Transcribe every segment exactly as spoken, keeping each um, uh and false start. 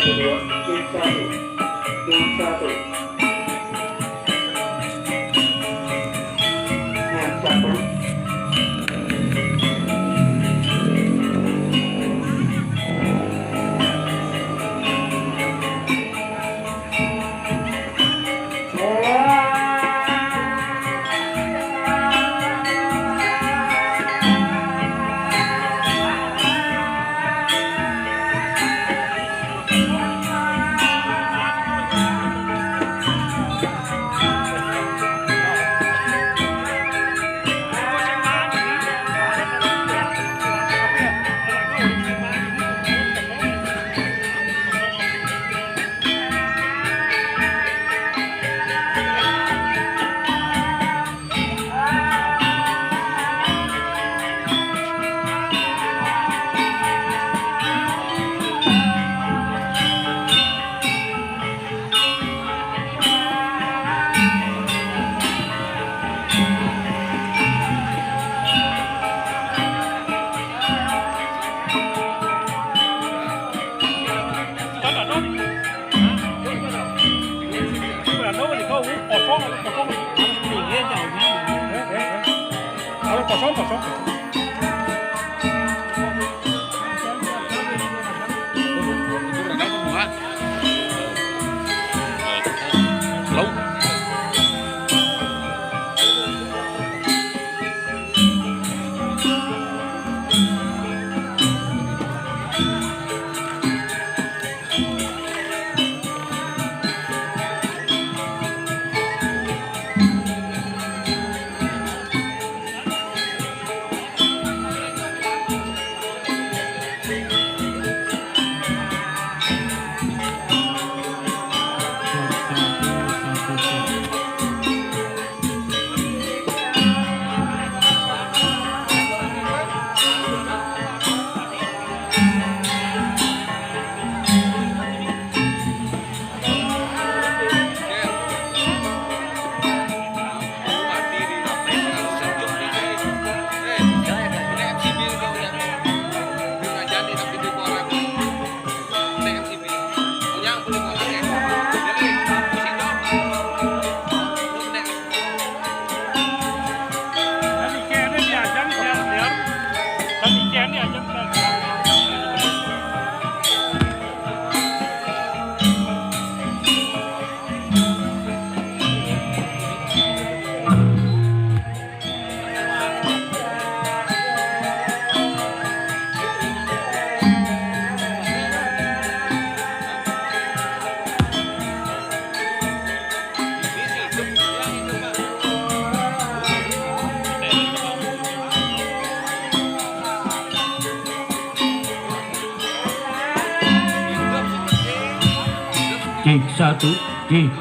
Dua, cek satu, cek satu. Yang satu. Cek satu, cek.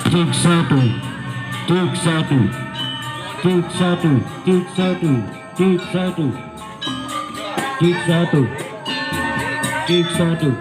Cek satu, cek satu, cek satu, cek satu, cek satu, cek satu, cek satu.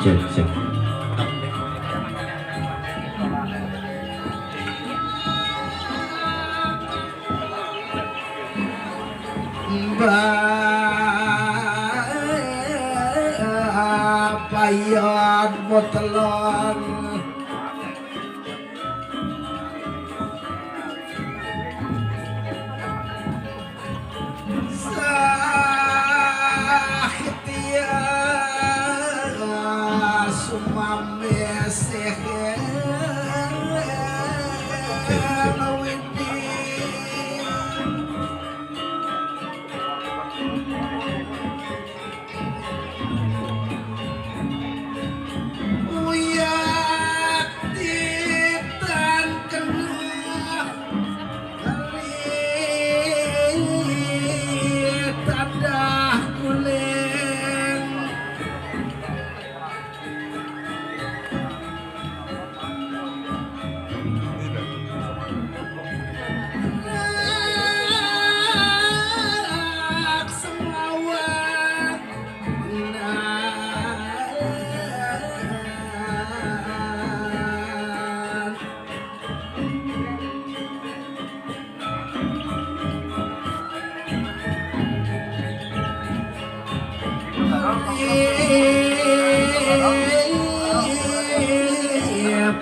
Sip, sip. Mbah Payon Botelon. Saktia sumambe sehe. Uyat titan kena kali tadah guling.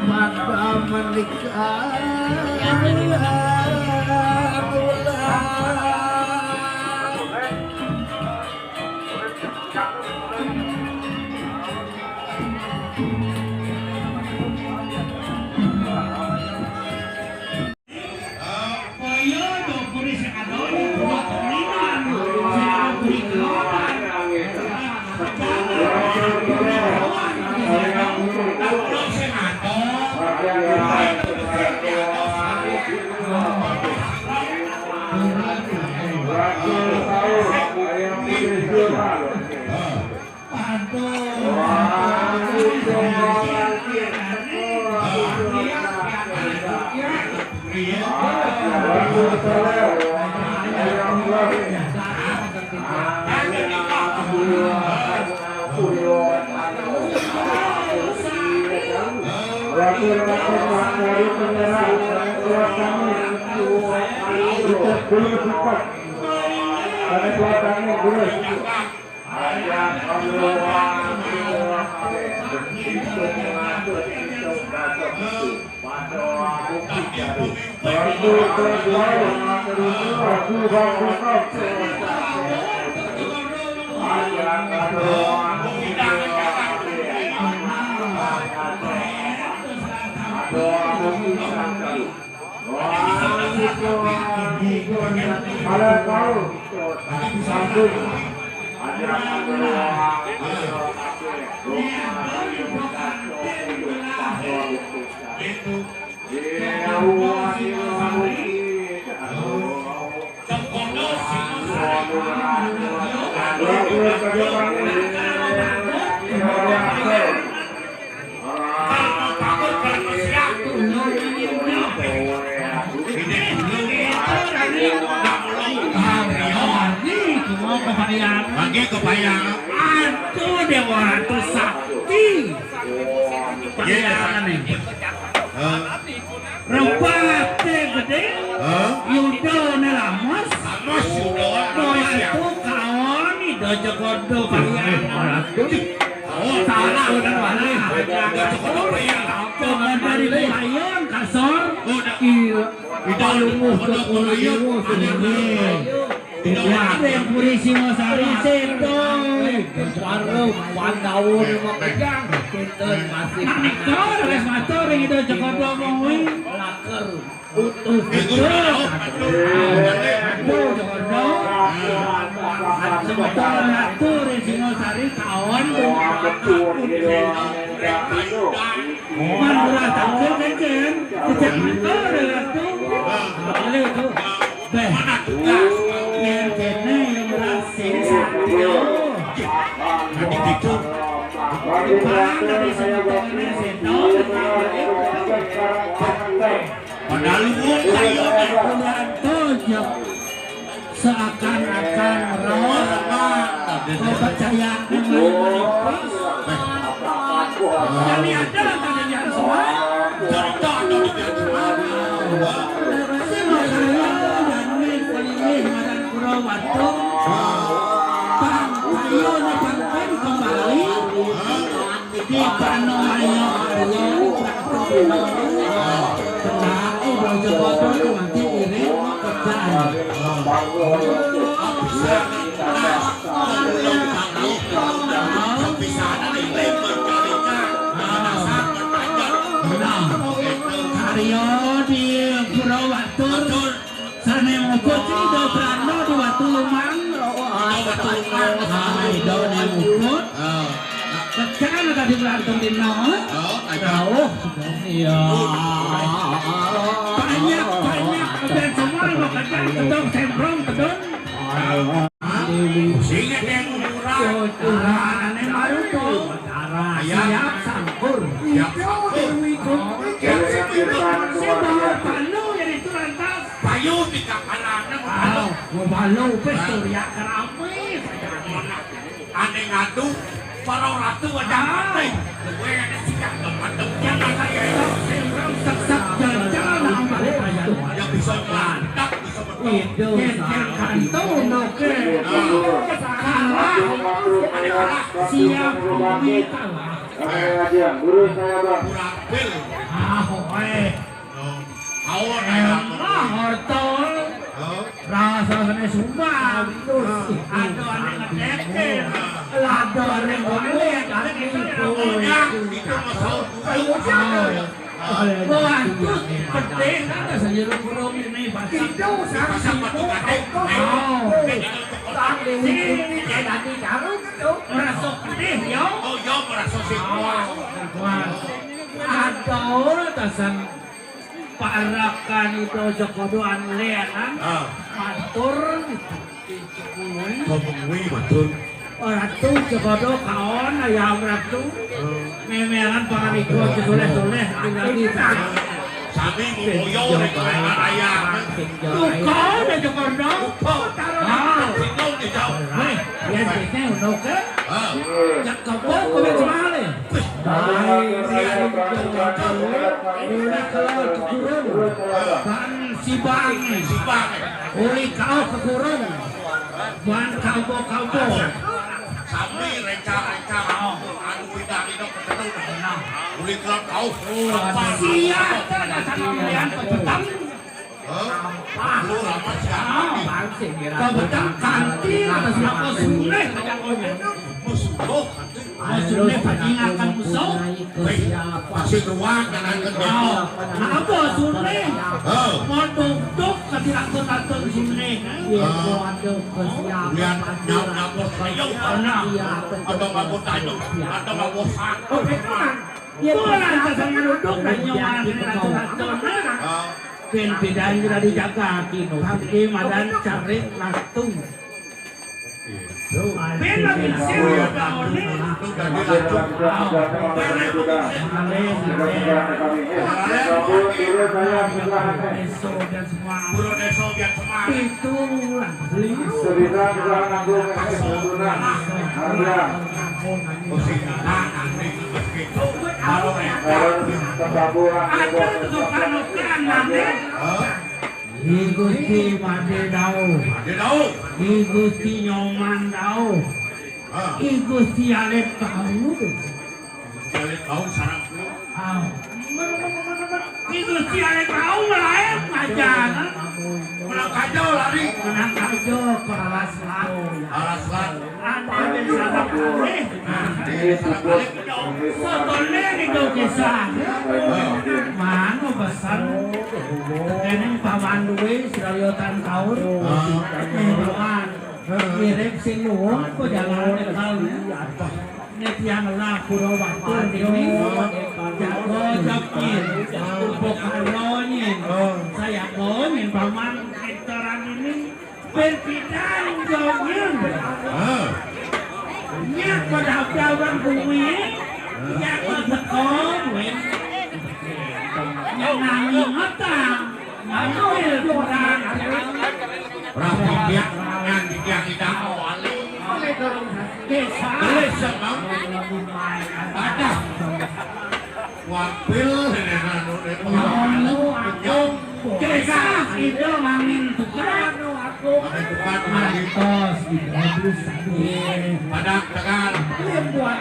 Pada menikah. Mangke kebayang. Aduh, Dewa Ratu Sakti. Kebayang nih. Hah? Rempate gede. Hah? Yudane lamos. Lamos Yuda. Doa itu kaon Ida Jogodo Bayan. Oh, salah. Ida Jogodo Bayan. Jangan dari Bayan kasor. Oh, dah. Iya. Ida Jogodo Bayan. Iya. Ada yang puri Singosari seto. Warung Pandawa lima pejang. Kinten masih. Nah, nika wis matur. Ida Joko Dono kuwi laker utuh. Aduh, Joko Dono. Semeton atur Singosari kawan. Man murah takut kan? Sejak itu ada ratu. Boleh tu. Beh. Yang kene yang murah sing satu. Jadi gitu. Bang, dari semeton ini seto. Padahal wong kaya Purwanto, ya. Seakan-akan roh. Kepercayaan yang lain. Jadi ada lah tadi yang semua. Cerita ada di Jakarta. Sing kaya dan ini pelilih madan Purwanto. Bang, ayo nih, Bang, kembali. Di Pano ayo, ayo. Kenapa bocah bodoh nanti iring kerjaan? Nah, karya di Pura Watur. Sane mukut sing do brana di Watu Lumang. Watu Lumang. Ah, ido ne mukut. Oh. Kekan tadi berantem dino. Oh, ayo. Jauh. Iya. Banyak, banyak. Dan semua mau kejar, kedong, sembrong, kedong. Sing ada yang murah. Ane baru tu. Siap sangkur. Siap sangkur. Siap sangkur. Saya bawa Panu jadi tu lantas. Payu di kakalan, mau balo. Mau balo, wis, Surya kerame. Ane ngadu, para ratu aja mati. Kowe nek sing ngadu, yang kaya itu, sing seksek jajalan ambal. Ya bisa ngelandak, bisa betul. Itu. Yen, yen kanto, no, ke. Kalah. Ane kalah. Siap, kami kalah. Ayo, Raja, guru saya, Bang. Kurang pil. Ah, oe. Awan, ayo. Emang ortol. Oh. Rasa sene sumbang. Aduh, ane ngedeke. Aduh, ane ngomong. Ane kita ngomong. Ya, kita mau sahur dulu. Oh. Wah, itu pedih, ada sayur burung ini, Pak. Itu sama. Pasang batu kate. Oh. Sini, sini, sini. Merasa pedih, yo. Oh, yo, merasa sing puas. Puas. Adol tasan parakan itu jokodoan leanan. Ah. Matur. Ngomong kuwi, matur. Ratu jokodo kaon ayam ratu. Oh. Memerangan pangan iku aja soleh-soleh, tinggal di sana. Sami ngomong yo, rek, rek, ayam. Bukan, aja kono. Bukan. Ah. Sing ngomong di jauh. Hei, ya, sini, ngono ke? Ah. Cak kebon, kebon semale. Wih. Hai, hai, hai, hai. Ini kalau dikurung. Ah. Bang Sibang. Sibang. Uli kau kekurung. Bang Kalbo-Kalbo. Sami renca-renca. Anu pindah ini ketemu. Nah. Uli kalau kau. Oh, apa? Iya, ada sama melihat petang. Hah? Lu rapat siapa nih? Kebetulan kanti, apa siapa Sule, kata konya. Musuh, kanti. Ah, Sule bajingan kan musuh. Weh, masih tua, kanan ke depan. Oh, nah, apa Sule? Oh. Mau duduk, kasih rantun-rantun Sule. Iya, oh. Aduh, kesian. Lihat, nyam-nyam bos ayo. Nah. Atau nggak mau tanya, atau nggak mau sakit. Iya, kurang, kasih duduk, dan nyawa, rantun-rantun. Ah. Ben bedane ora dijaga kino. Iki madan carik ratu. Ben lagi sing udah oleh. Pura Deso biar semangat. Itu lah. Bisa-bisa kita nanggung santunan. Harga. Musik anak, musik itu. Kalau ada tuh kan nanti. Hah? I Gusti Madé Dauh. Madé Dauh. I Gusti Nyoman Dauh. Ah. I Gusti Alit Bau. Gusti Alit Bau sareng. Ah. I Gusti Alit Bau lain aja. Ulah kacau lari. Menang kacau ke alas laut. Alas laut. Ada di sana kali. Nah, di sana kali. Sotone ning Indonesia. Ah. Déning paman duwé sraya tan kaur. Ah. Ning paman mirip sing nuwun perjalanan kali. Nek tiyang lah pura watur niki jaga jepit. Upakara nyen. Sayaga nyen paman sektoran ini berpidan jauh. Ah. Nyak padabdaban kuwi. Nyak padeko kuwi. Nyak nanging utang. Ngambil kurang. Rapi dia ngan dia tidak awali. Desa. Desa, Bang. Ada. Wapil, ini anu, ini pengalaman. Anu, aku. Desa, itu mangin tukar. Mangin tukar, mangin. Ngantos, gitu. Terus, aduh. Padak, tegal. Limbuan.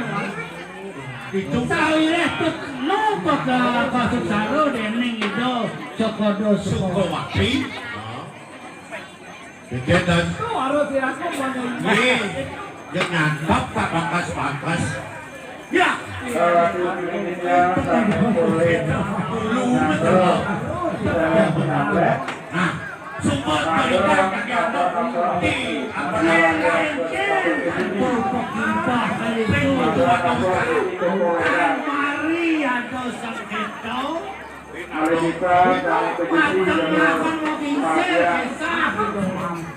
Itu. Sawireh tekno bakal kasuksara dening Ida Cokrodo Sukawati. Sukawati. Dikit, Dan. Tuh, harus dirangkum, Bang. Nggih. Yen nyantap tak bakas-bakas. Ya. Dulu betul. Nah, sumpah dari kaki apa? Di apa namanya? Mari ada sengketa. Malika dan Kediri dan Maria. Malika dan Maria.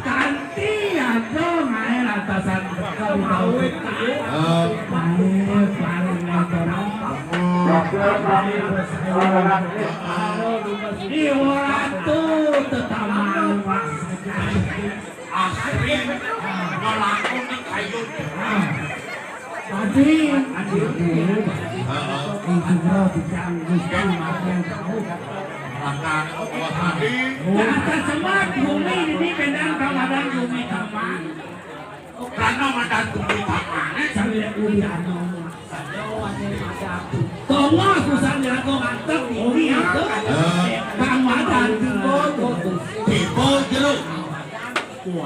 Kanti ada main atasan kau. Main paling nonton. Dokter kami, anak-anak. Iwatu tetaman. Asri ngelakoni kayun. Tadi, tadi, heeh. Ing Sugro bidang Gusti Maha Tahu. Makan Allah tadi. Kata semat bumi ini bendang Ramadan bumi taman. Karena madan bumi taman. Saya uli anu. Tongos pisan ya, kok mantep ini ya, tuh. Eh. Kang Madan tiba, tuh, tuh. Tiba, jeruk.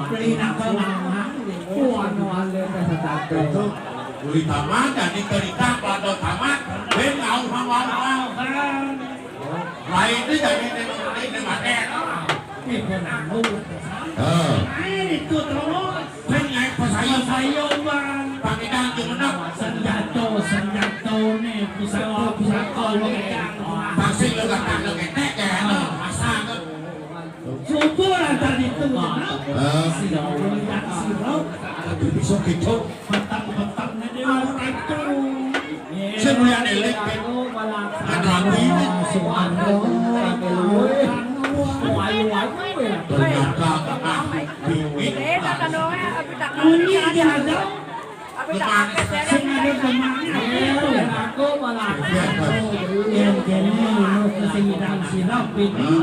Beli nak kau mamang. Wah, no, ale, kata satu. Itu, uli tamat, jadi cerita pada tamat. Ben, ngau, ngau, ngau, ngau. Lain itu jadi ini, ini, ini, mati. Ini pun aku. Ah. Ini tuh terus. Sing naik pesayung. Pesayung, Bang. Pakai dangdut, bener. Senjata, senjata nih, pusaka, pusaka, lo kayak. Pasti lo kata lo ketek, ya, lo. Masa, lo. Syukur antar itu, ya. Ah. Sirap, sirap. Bisa gitu. Petang-petang, nih, dia orang itu. Sing mulia eling, Ben. Kan rapi, Ben. Suwarno, ayu-ayu, ya. Ternyata tengah bingit. Ini dia ada. Sing ada temannya. Aku malah. Yang kene, lu kesing dan silap ini.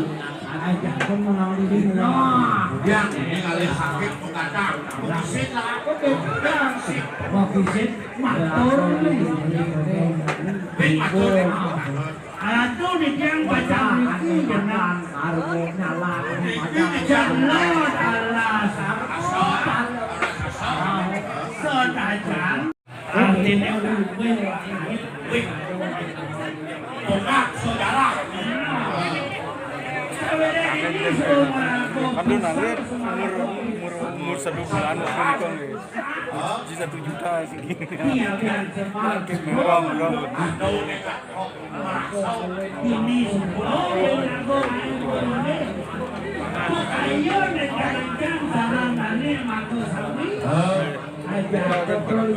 Aja, aku mau nawarin. Nah. Kemudian ini kali sakit mengatakan, aku kesing lah, aku kesing. Mau kesing, matur nih. Ben, matur nih. Aduh, nih, yang baca niki, jeneng. Arep nyala, baca. Jangan alas. Senajan artine luwih. Wih. Tongkat sejarah. Kan lu nangis umur, umur, umur satu bulan waktu itu, nggih. Di satu juta segini. Iya, biar cepat. Murah, murah. Ini semua yang aku ayo nek kancang sarangane mako sami. Aja betul.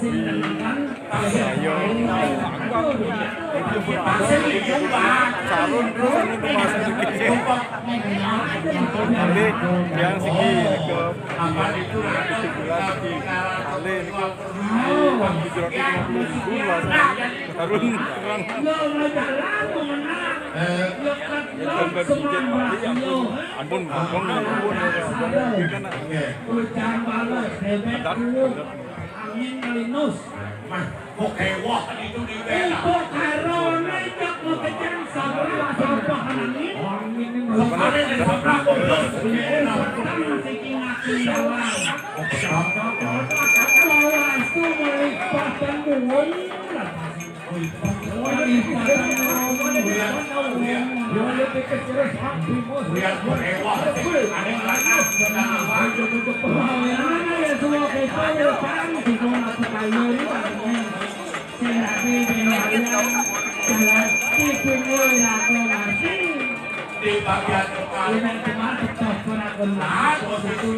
Sing tenan. Ayo. Sarung terus ini tuh masuk dikit. Nanti yang segi ini ke sebulan segi. Kali ini ke tujuh ratus lima puluh ribu lah. Sarung terang. Ampun, ampun, ampun, ampun. Angin melinus. Mah, kok kewah itu di bela. Ibu karone cok mau kejang sabra. Sampah angin. Kemarin ada sampah kudus. Pertama siki ngaku nyawang. Lawas tu melipat dan buun. Melipat dan buun. Lihat, lihat. Lihat, lihat. Mana ya semua kita ya, Bang? Di mana aku tanya ni, Bang? Di bagian depan. Nah, posisi.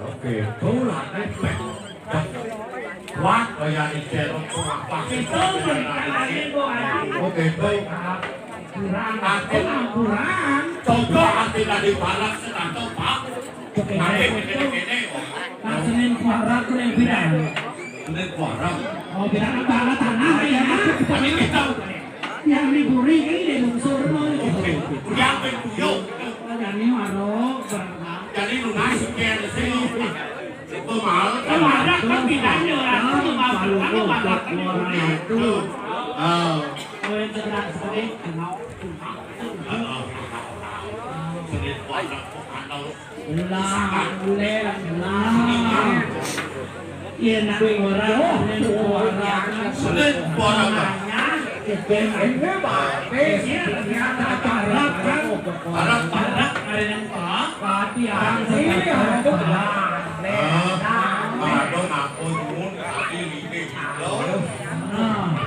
Oke, bola efek. Wah, kaya ijel apa? Oke, baik. Kurang. Aku kurang. Coba aku tadi balak setanto, Pak. Oke. Nanti begini-begini. Nah, Senin Kuarang tuh yang bilang. Senin Kuarang. Oh, bilang apa? Tanah ya. Tapi kita yang liburi ini lungsur mau. Oke. Yang berbuyung. Yang ini marok, Bang. Jadi lunas, oke, sih. Itu mal. Kalau ada kan tidak ada orang tuh mau, kan mau, kan mau. Ah. Oh, yang sebelah sekali, kenal. Senin Kuarang kok kanal. Ulang, ulang, ulang. Iya, nak orang, orang. Senin Kuarang. Ini mati. Iya, ternyata parak, kan? Parak, parak, ada yang parak. Hati-hati, ada yang parak. Ah, aduh, ngaku nyuwun, tapi ini gitu. Nah.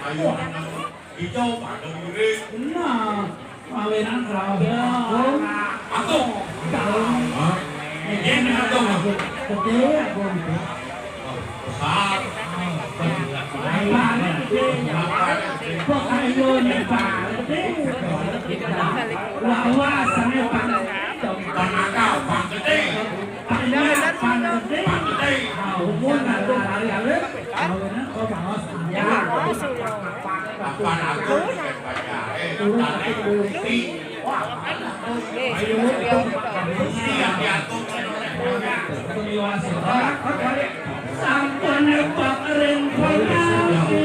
Ayo, anak. Ijo padha mirip. Nah, mawinan rauh. Aku. Hah? Yen aku. Gede aku. Besar. Ayo, kok ayo nih, Pak. Lawas, sama Pak. Pak Nakal, Pak Gede. Pak Nakal, Pak Gede. Pak Gede. Nah, umur aku hari-hari. Mawinan kok baos. Ya. Kapan aku dipen pacahe, cari bukti. Wah, ayo, bukti yang diatur oleh Sampun Pak Ren Pangasi.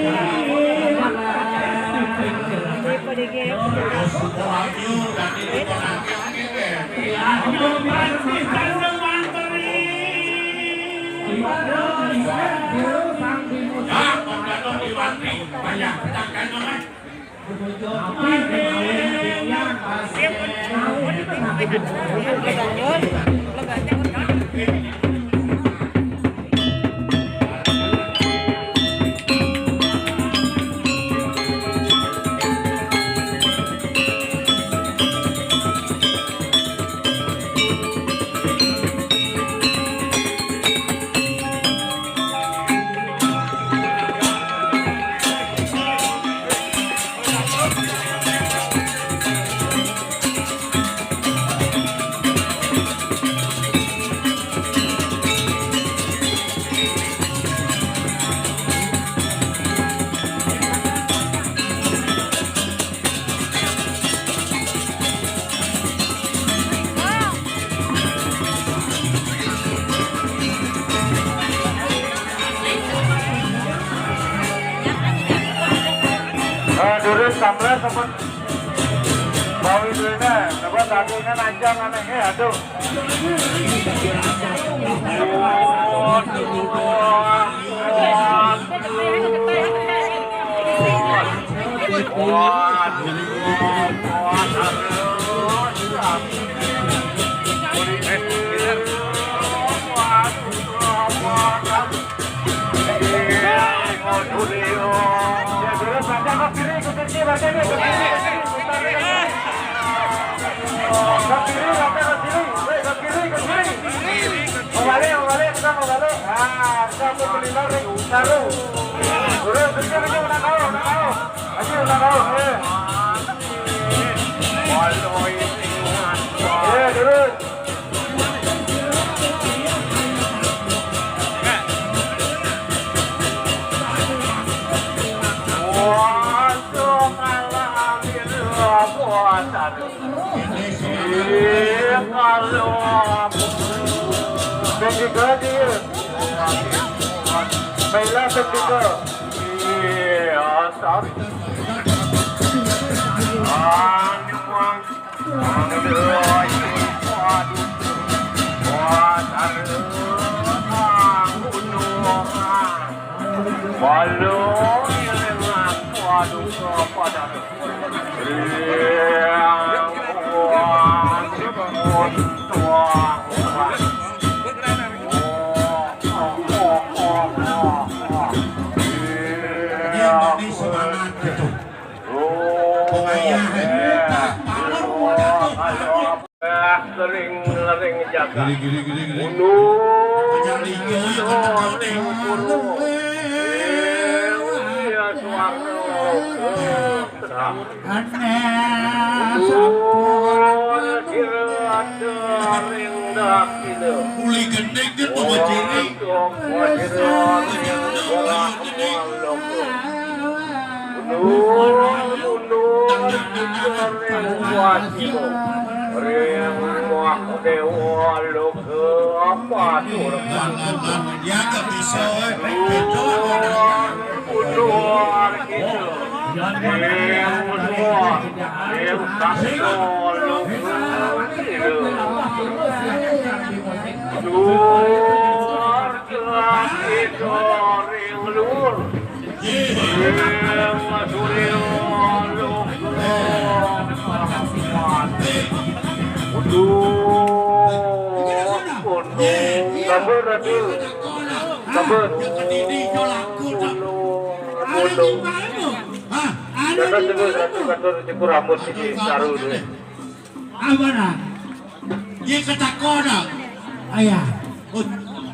Terus, orang itu dari di Pontianak ini, ya. Ya, pasti tanda mantri. Ya, Pak Gatot Dewanti, banyak pedagang, Mas. Eh, durus, sampeyan, sampeyan. Bawi duwene, napa dagingnya nanjang aneh, eh, aduh. Ke kiri, Bapak, ke kiri. Weh, ke kiri, ke kiri. Mau balik, mau balik, kita mau balik. Nah, kita mau beli lori, taruh. Terus, terus, terus, udah tahu, udah tahu. Ayo, udah tahu, eh. Eh, terus. Waduh, kalah ambil. Waduh. Iya, kalau tinggi gadi. Baiklah, tinggi. Iya. Anu mang, anu deui, waduh, waduh, waduh, waduh, waduh, Kering, kering jaga. Gini, gini, gini, gini. Mundur, mundur, mundur. Iya, suara. Aneh, mundur, kira ada ring dak gitu. Uli gending kan bawa ciri. Mundur, mundur, mundur, ring wajib. Ring wah dewa lo ke apa tuh? Ya, nggak bisa, eh. Mundur, mundur, gitu. Ring mundur, ring tak lo ke gitu. Mundur, jelas itu ring lur. Sabar, Ratu. Sabar. Jangan dulu, Ratu. Katur, cukur rambut sini, taruh dulu. Abana. Ye ketakonan. Aya. Oh,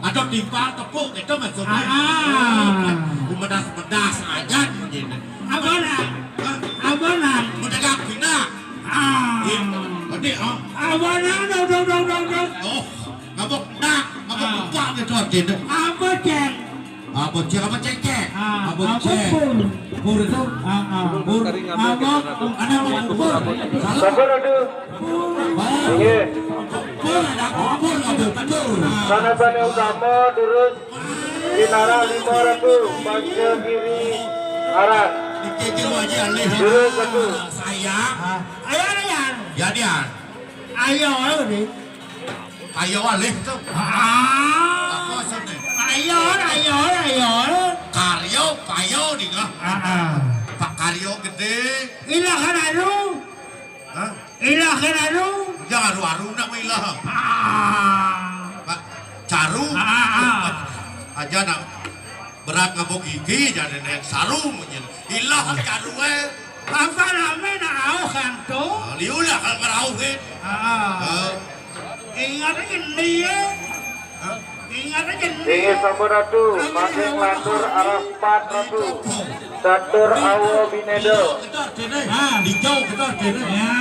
ada timpal tepuk itu maksudnya. Ah, ah. Medas-medas aja gitu. Abana. Hah? Abana. Menegak pina. Ah. Ye, tadi, oh. Abana, dong, dong, dong, dong, dong. Oh, ngabok dak, ngabok lupa gitu artinya. Apa, Cek? Apa cek, apa cek, cek? Ah, apa cek? Pur. Pur itu? Ah, ah. Pur. Apa? Ada apa pur? Salah. Sabar, aduh. Pur. Iya. Pur, ada apa pur? Ada pur. Sana sana utama, terus Kinara lima ratus, Panca Giri Aras. Dikikil aja alih. Terus satu. Saya. Ah. Ayo, ayo. Ya, dia. Ayo, ayo, nih. Ayo alih tuh. Ah. Apa maksudnya? Ayo, ayo, ayo. Karyo, payo nih kah? Ah, ah. Pak Karyo gede. Ilah kan anu. Hah? Ilah kan anu. Jangan aru-aru nak ilah. Ah. Pak Caru. Ah, ah. Aja nak berat ngabok gigi jadi nek saru mungkin. Ilah Caru eh. Apa namanya nak auh kan tuh? Ah, liu lah kalau ngerauhin. Ah. Eh. Ingat aja nih ya. Hah? Ingat aja nih. Inggih sampun Ratu, mangke nglantur arah empat Ratu. Catur Awo Bineda. Kita artinya, ah, hijau kita artinya. Ya.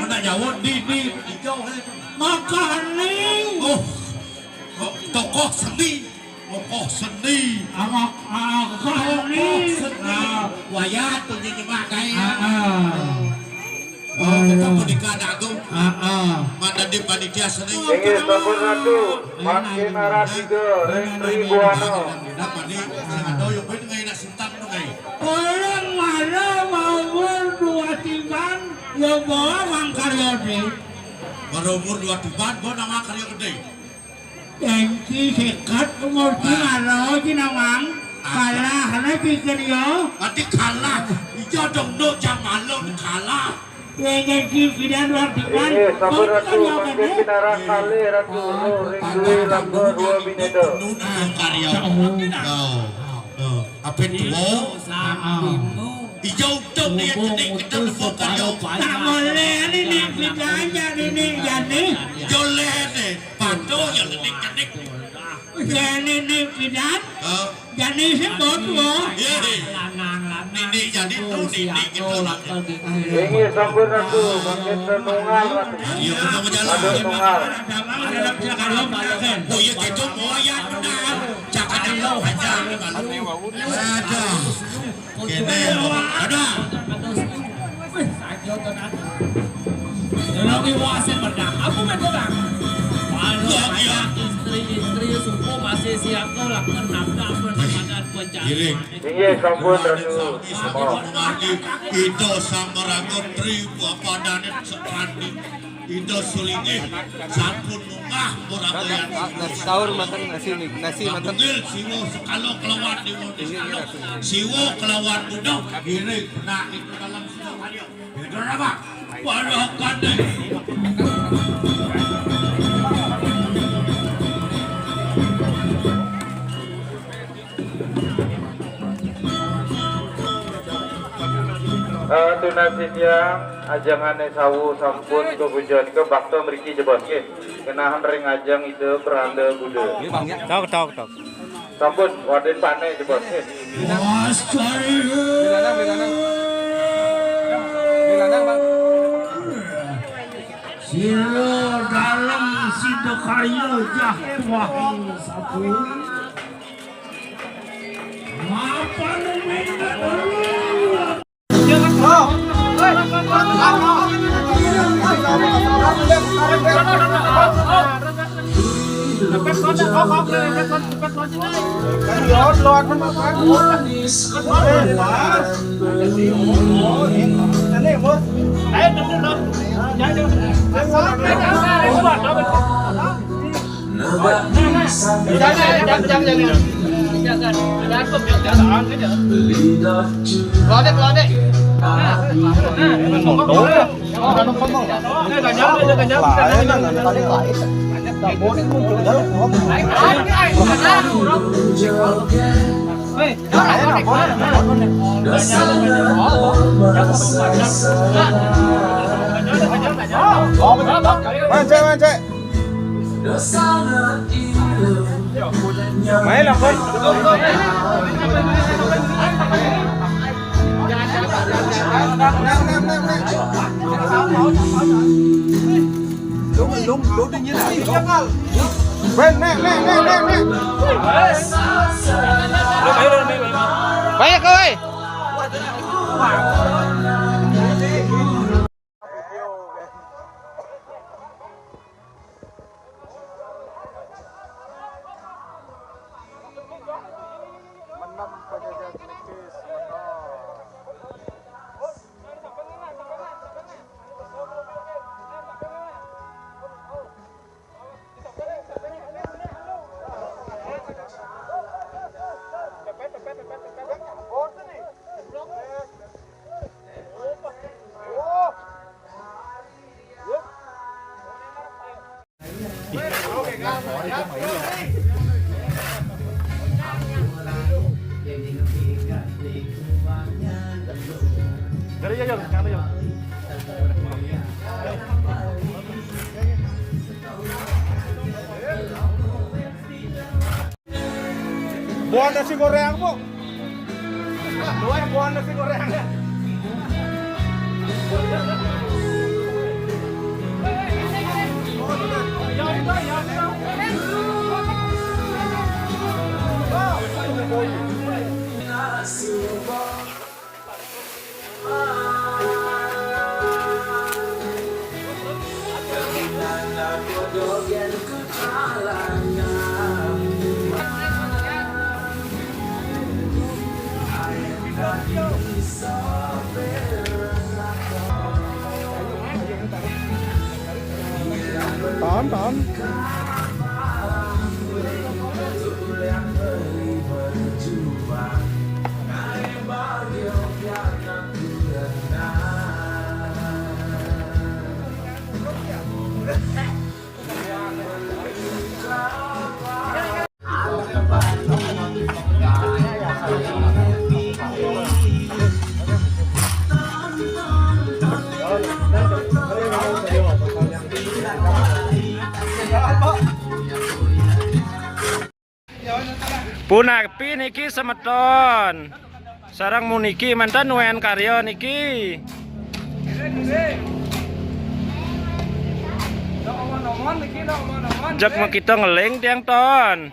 Mana Jawa di, di hijau eh. Maka nih. Oh. Oh, tokoh seni. Tokoh seni. Awak, ah, tokoh seni. Tokoh seni. Ah. Wayah tuh nyemak kayak. Ah, ah. Oh, kita menikah ada agung. Ah, ah. Mantan di panitia seni. Inggih sampun Ratu. Mangke nara tiga, Rentri Buana. Kenapa nih? Ada yang main nak sintang tuh, kayak. Orang mana mau berdua tiban, ya bawa Mang Karyodi. Baru umur dua tiban, bawa nama Karyo gede. Janji sekat umur, ah, si Maro, si Nawang. Ah. Kalah, karena pikir yo. Berarti kalah. Iya dong, no, jam malam kalah. Ya, janji pidan luar bidan. Eh, sabar, Ratu. Mangke pinarah kalih, Ratu. Oh, ring dui langga dua bineda. Nun, nun, karya. Oh. Oh. Oh. Apa itu? Ah, ah. Ijau utuh dia cenik kita tepuk karya. Tak boleh, ini nih, pidan jadi nih, jadi. Joleh nih. Patuh ya, cenik-cenik. Jani ni pidan, oh. Jani sebut lo. Iya, iya. Lanang, lanang. Nini jadi tuh, nini gitu lah. Inggih sampun Ratu, mangke nunggal Ratu. Iya, kita mau jalan. Aduh, nunggal. Oh iya, gitu, oh ya benar. Jangan lo aja. Aduh. Kene, ada. Wih, saja to, Nak. Lagi wasit bedak. Aku main bedak. Kalau, iya, iya, istri-istri suku masih siap tuh, lah, kan nafkah, apa, apa, Giring. Inggih, sampun, Ratu. Sampun memargi Ida Sang Maraga Tri Bapadane Setrandi. Ida Sulinggih sampun munggah murabayan. Nasi sahur makan, nasi ni, nasi makan. Manggil Siwa sekala kelawan Dewa Desa. Siwa kelawan Buddha. Giring, benak itu dalam Siwa Karya. Pada kata. Eh, tunas titiang, ajengane sawu sampun kapujon ke bakta mriki jebos nggih. Kenahan ring ajeng Ida Pranda Buddha. Tok, tok, tok. Sampun, wadin pane jebos nggih. Beli lanang, beli lanang. Beli lanang, Bang. Sira dalem Sidakarya jah tuah sapu. Mapan minat. Mancek, mancek. Main lah, Bun. Lung, lung, lung, đương nhiên là đi. Bên, nè, nè, nè, nè, nè. Baik, kau, eh. Buah nasi goreng, Bu. Luar buah nasi goreng. Tahan, tahan. Punapi niki semeton? Sareng muniki manten nuwun karya niki. Jek makita ngeling tiang ton.